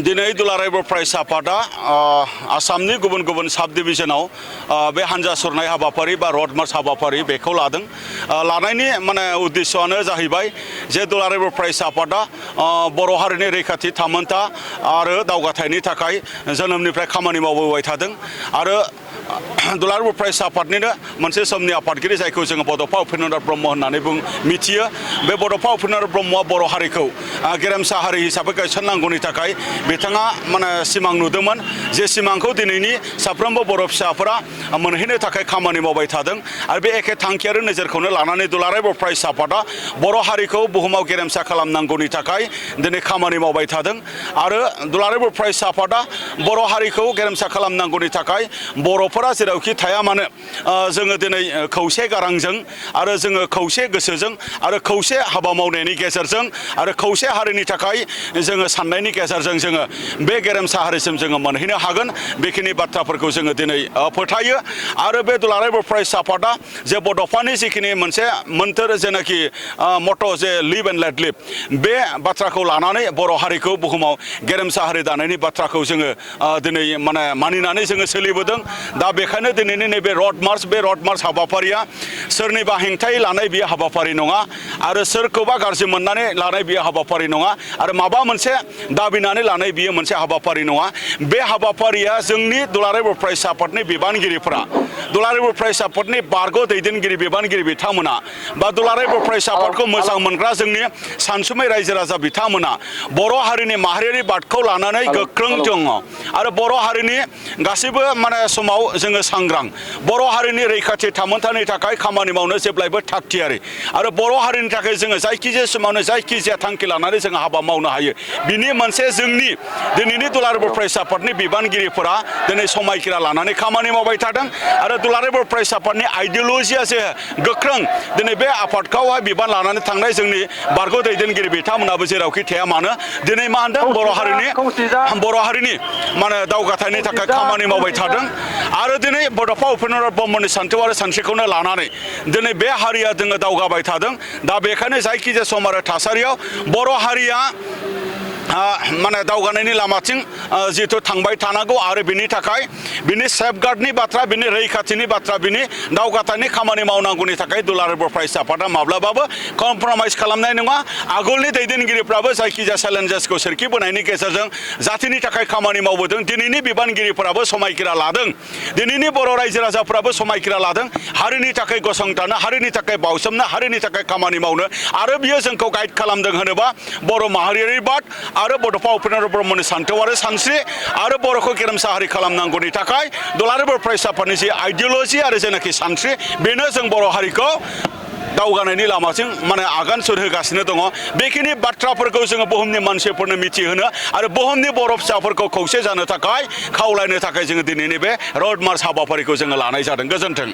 दिनै दुलाराय बर' फरायसा आफादा आसामनि गुबुन गुबुन साब डिभिजनाव बे हानजा सुरनाय हाबाफारि बा रड मार्च हाबाफारि बेखौ लादों। लानायनि माने उद्देश्यआनो जाहैबाय जे दुलाराय बर' फरायसा आफादा बर' हारिनि रैखाथि थामोनथा आरो दावगाथायनि थाखाय जोनोमनिफ्राय खामानि मावबोबाय थादों आरो दुलाराय बर' फरायसा आफादनिनो मोनसे समनि आफादगिरि जायखौ जोङो बड'फा उपेन्द्रनाथ ब्रह्म होननानै मिथियो। बे बड'फा उपेन्द्रनाथ ब्रह्मआ बर' हारिखौ गेरेमसा हारि हिसाबै गायसननांगौनि थाखाय बिथाङा माने सिमां नुदोंमोन। जे सिमांखौ दिनैनि साफ्रोमबो बर' फिसाफोरा मोनहैनो थाखाय खामानि मावबाय थादों आरो बे एखे थांखि आरो नोजोरखौनो लानानै दुलाराय बर' फरायसा आफादा बर' हारिखौ बुहुमाव गेरेमसा खालामनांगौनि थाखाय दिनै खामानि मावबाय थादों आरो दुलाराय बर' फरायसा आफादा बर' हारिखौ गेरेमसा खालामनांगौनि थाखाय बर'फोरा जेरावखि थाया मानो जोङो दिनै खौसे गारांजों आरो जोङो खौसे गोसोजों आरो खौसे हाबा मावनायनि गेजेरजों आरो खौसे हारिनि थाखाय जोङो साननायनि गेजेरजों जोङो बे गेरेमसा हारिसिम जोङो मोनहैनो हागोन। बेखिनि बाथ्राफोरखौ जोङो दिनै फोथायो आरो बे दुलाराय बर' फरायसा आफादा जे बड'फानि जिखिनि मोनसे मोन्थोर जेनाखि मट' जे लिभ एन्ड लेट लिभ बे बाथ्राखौ लानानै बर' हारिखौ बुहुमाव गेरेमसा हारि दानायनि बाथ्राखौ जोङो दिनै मानिनानै जोङो सोलिबोदों। दा बेखायनो दिनैनि नैबे रड मार्च हाबाफारिया सोरनिबा हेंथायै लानाय बियो हाबाफारि नङा आरो सोरखौबा गाज्रि मोननानै लानाय बियो हाबाफारि नङा आरो माबा मोनसे दाबिनानै लानाय बियो मोनसे हाबाफारि नङा। बे हाबाफारिया जोंनि दुलाराय बर' फरायसा आफादनि बिबानगिरिफोरा दुलाराय बर' फरायसा आफादनि बारग' दैदेनगिरि बिबानगिरि बिथांमोना बा दुलाराय बर' फरायसा आफादखौ मोजां मोनग्रा जोंनि सानसुमै रायजो राजा बिथांमोना बर' हारिनि माहारियारि बादखौ लानानै गोख्रों दङ आरो बर' हारिनि गासैबो समाव जोङो सांग्रां बर' हारिनि रैखाथि थामोनथानि थाखाय खामानि मावनो जेब्लायबो थागथियारि आरो बर' हारिनि थाखाय जोङो जायखिजाया समावनो जायखिजाया थांखि लानानै जोङो हाबा मावनो हायो। बिनि मोनसे जोंनि दिनैनि दुलाराय बर' फरायसा आफादनि बिबानगिरिफोरा दिनै समायखिरा लानानै खामानि मावबाय थादों आरो दुलाराय बर' फरायसा आफादनि आइडिय'लजिया जे गोख्रों दिनै बे आफादखौहाय बिबान लानानै थांनाय जोंनि बारग' दैदेनगिरि बिथांमोनाबो जेरावखि थाया मानो दिनै मा होनदों बर' हारिनि दावगाथायनि थाखाय खामानि मावबाय थादों आरो दिनै बड'फा उपेन्द्रनाथ ब्रह्मनि सान्थौ आरो सानस्रिखौनो लानानै दिनै बे हारिया जोङो दावगाबाय थादों। दा बेखायनो जायखिजाया सम आरो थासारियाव बर' हारिया दावगानायनि लामाथिं जिहेथु थांबाय थानांगौ आरो बिनि थाखाय बिनि सेफगार्डनि बाथ्रा बिनि रैखाथिनि बाथ्रा बिनि दावगाथायनि खामानि मावनांगौनि थाखाय दुलाराय बर' फरायसा आफादा माब्लाबाबो कमप्रमाइज खालामनाय नङा। आगोलनि दैदेनगिरिफ्राबो जायखिजाया चेलेन्जेसखौ सोरखिबोनायनि गेजेरजों जाथिनि थाखाय खामानि मावबोदों। दिनैनि बिबानगिरिफोराबो समायखिरा लादों। दिनैनि बर' रायजो राजाफ्राबो समायखिरा लादों हारिनि थाखाय गसंथानो हारिनि थाखाय बावसोमनो हारिनि थाखाय खामानि मावनो आरो बियो जोंखौ गाइड खालामदों होनोबा बर' माहारियारि बाद आरो बड'फा उपेन्द्रनाथ ब्रह्मनि सान्थौ आरो सानस्रि आरो बर'खौ गेरेमसा हारि खालामनांगौनि थाखाय दुलाराय बर' फरायसा आफादनि जे आइडिय'लजि आरो जेनाखि सानस्रि बेनो जों बर' हारिखौ दावगानायनि लामाजों आगान सुरहोगासिनो दङ। बेखिनि बाथ्राफोरखौ जोङो बुहुमनि मानसिफोरनो मिथिहोनो आरो बुहुमनि बर' फिसाफोरखौ खौसे जानो थाखाय खावलायनो थाखाय जोङो दिनैनि बे रड मार्च हाबाफारिखौ जोङो लानाय जादों। गोजोन्थों।